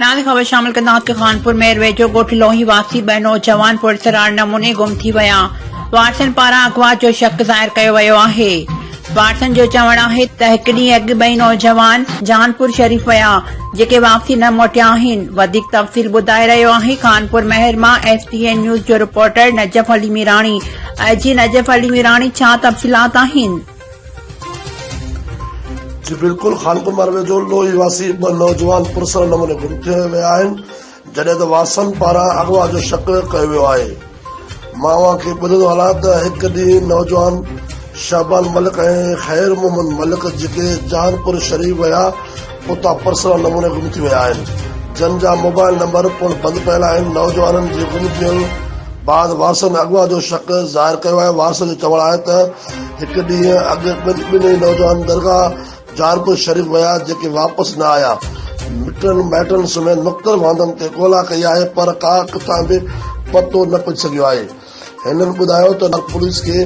ناز خبر شامل ڪنداسين خانپور مير ويجهو ڳوٺ لوهي واسي ٻه نوجوان پراسرار نموني گم ٿي ويا، وارثن پاران اغوا جو شڪ ظاهر ڪيو ويو آهي. وارثن جو چوڻ آهي ته هڪ ڏينهن اڳ ٻئي نوجوان جهانپور شريف ويا، جيڪي واپسي نه موٽيا آهن. وڌيڪ تفصيل ٻڌائي رهيو آهي خانپور مهر مان ايس ٽي اين نيوز جو رپورٽر نجف علي ميراڻي. جي نجف علي ميراڻي ڇا تفصيلات آهن؟ جي بلڪل خانپور مهر ويجهو لوهي واسي ٻه نوجوان پرسر نموني گم ٿي ويا آهن جڏهن ته وارثن پاران اغوا جو شڪ ڪيو ويو آهي. مان اوهان کي ٻڌندو هلان ته هڪ ڏينهن نوجوان شعبان ملڪ ۽ خير محمد ملڪ جيڪي جهانپور شريف ويا اتان پرسرا نموني گم ٿي ويا آهن جن جا موبائل نمبر پڻ بند پيل آهن نوجوانن جي گم ٿيڻ بعد وارثن اغوا جو شڪ ظاهر ڪيو آهي وارثن جو چوڻ آهي ته هڪ ڏينهن اڳ ٻنهي نوجوان درگاهه جهانپور شريف ويا جيڪي واپس نه آيا. مٽن مائٽن سميت مختلف هنڌن تي ڳولا ڪئي آهي پر ڪا ڪٿان به پتو نه پئجي سگهيو آهي. هنن ٻڌايو ته پوليس کي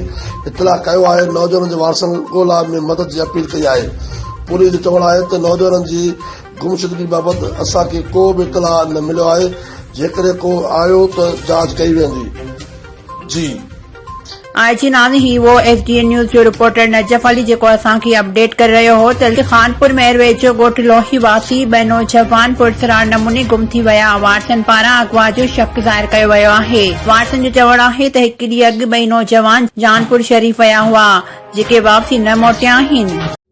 اطلاع ڪيو آهي نوجوانن جي وارثن ڳولا ۾ مدد جي اپيل ڪئي آهي. پوليس جو چوڻ آهي ته نوجوانن جي گمشدگي بابت اسان کي ڪو به اطلاع نه مليو آهي جيڪڏهن ڪو آيو ته جاچ ڪئي ويندي. جي. آء جي ناظرين هي هو ايس ڊي اين نيوز جو رپورٽر نجف علي جيڪو اسان کي اپڊيٽ ڪري رهيو هو ته خانپور مهر ويجهو ڳوٺ لوهي واسي ٻه نوجوان پراسرار نموني گم ٿي ويا وارثن پاران اغوا جو شڪ ظاهر ڪيو ويو آهي وارثن جو چوڻ آهي ته هڪ ڏينهن اڳ ٻئي نوجوان جانپور شريف ويا هئا جيڪي واپسي نه موٽيا آهن.